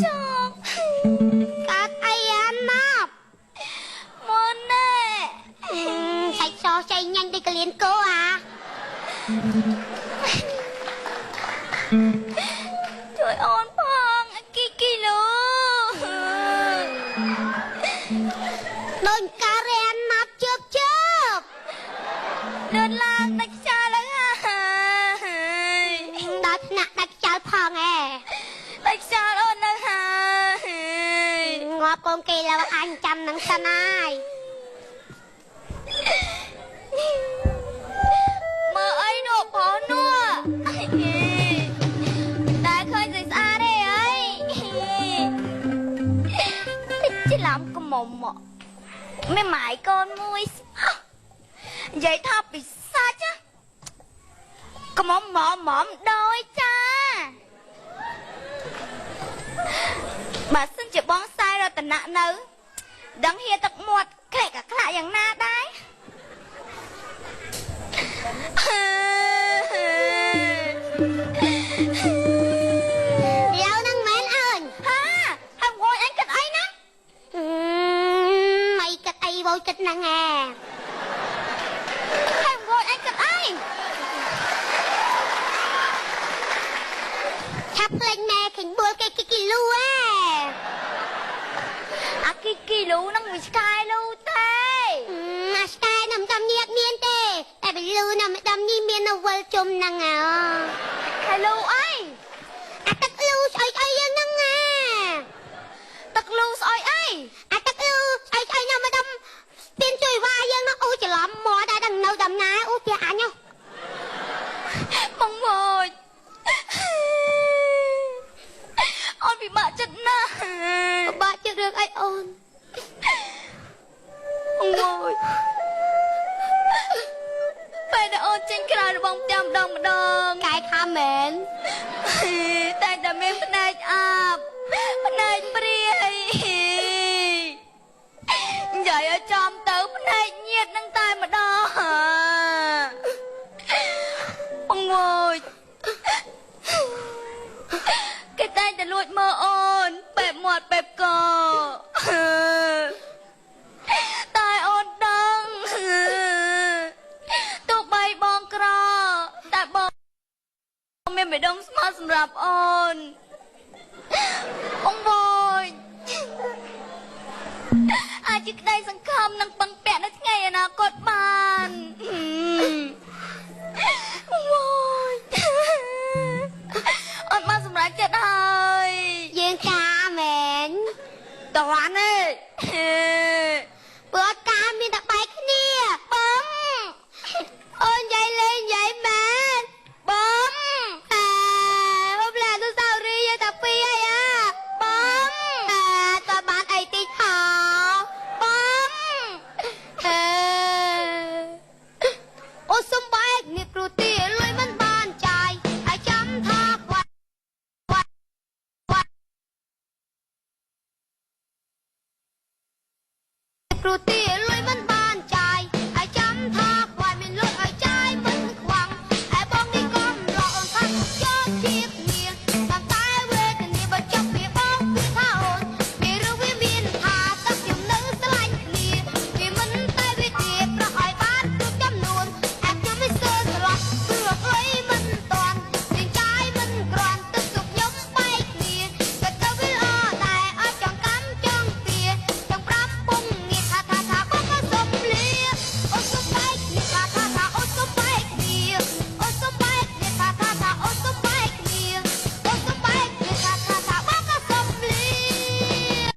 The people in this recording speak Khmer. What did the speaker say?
ចក កើតអីអាណប់ មុនណែ សាច់សចៃញ៉ាញ់ដូចកលៀនគោអា ជួយអូនផងគីគីលូ ដូចការ៉េអាណប់ជើបជើប លឿនឡើងដាច់ខ្យល់ឡើងហើយ ដល់ថ្នាក់ដាច់ខ្យល់ផងឯង ដាច់ខ្យល់អូននៅហើយ ងាប់កូនគេឡើយ អញចាំនឹងសិនហើយ មើលអីនោះប្រុសនោះ តែឃើញស្អាតស្អាតទេអី តិចច្រឡំកមុំមកមានម៉ាយកូនមួយស្អស់ និយាយថាពិសាច់កមុំហ្មមហ្មដោយចា បើសិនជាបងសាយរតនៈនៅ ដឹងហៀទឹកមាត់ក្លែកអាខ្លាក់យ៉ាងណាដែរ ឡូវហ្នឹងមែនអើយ ហាហើយងយអញគិតអីណា មិនគិតអីវោគិតហ្នឹងហ៎ ហើយងយអញគិតអី ឆាប់ភ្លេចម៉ែឃើញបួលគេគីគីលូហ៎ អាគីគីលូហ្នឹងវាឆ្កែលូទេ អាឆ្កែនំតំនេះអត់មានទេ តែបលូនំតំនេះមាននៅវិលជុំហ្នឹងហ៎ ហើយលូអី អាទឹកលូស្អុយស្អុយយើងហ្នឹងហ៎ ទឹកលូស្អុយអី អាទឹកលូស្អុយស្អុយនំតំស្ពានជួយវ៉ាយើងនោះ អូច្រឡំមាត់ដល់នៅតំណា អូផ្ទះអញហ៎ បងមួយអូនពិបាកចិត្តណាស់ ពិបាកចិត្តរឿងអីអូន បងមួយពេលដែលអូនចេញក្រៅរបងផ្ទះម្ដងម្ដង កែខំមែន តែតែមានភ្នែកអាបភ្នែកព្រាយ និយាយឲ្យចំទៅភ្នែកញៀតនឹងតែម្ដង បងមួយគេតែងតែលួចមើលអូនបែបមាត់បែបក តែអូនដឹងទោះបីបងក្រ តែបងមានបេះដូងស្មោះសម្រាប់អូន បងមួយអាចជាក្តីសង្ឃឹមនិងពឹងពាក់នៅថ្ងៃអនាគតបាន បងមួយអូនបានសម្រេចចិត្តហើយ យើងការមែន តន់ទេ ព្រោះអត់ការមានតែបែកគ្នា បង អូននិយាយលេងនិយាយមែន បង អើអូផ្លែអនុស្សាវរីយ៍យើងតែពីរហើយអា បង អើតើបានអីតិចហ៎ បង អើអូសុំបែកនេះព្រោះទីលុយមិនបានចាយហើយចាំថាខ្វាត់ខ្វាត់ខ្វាត់ព្រោះទីលុយមិន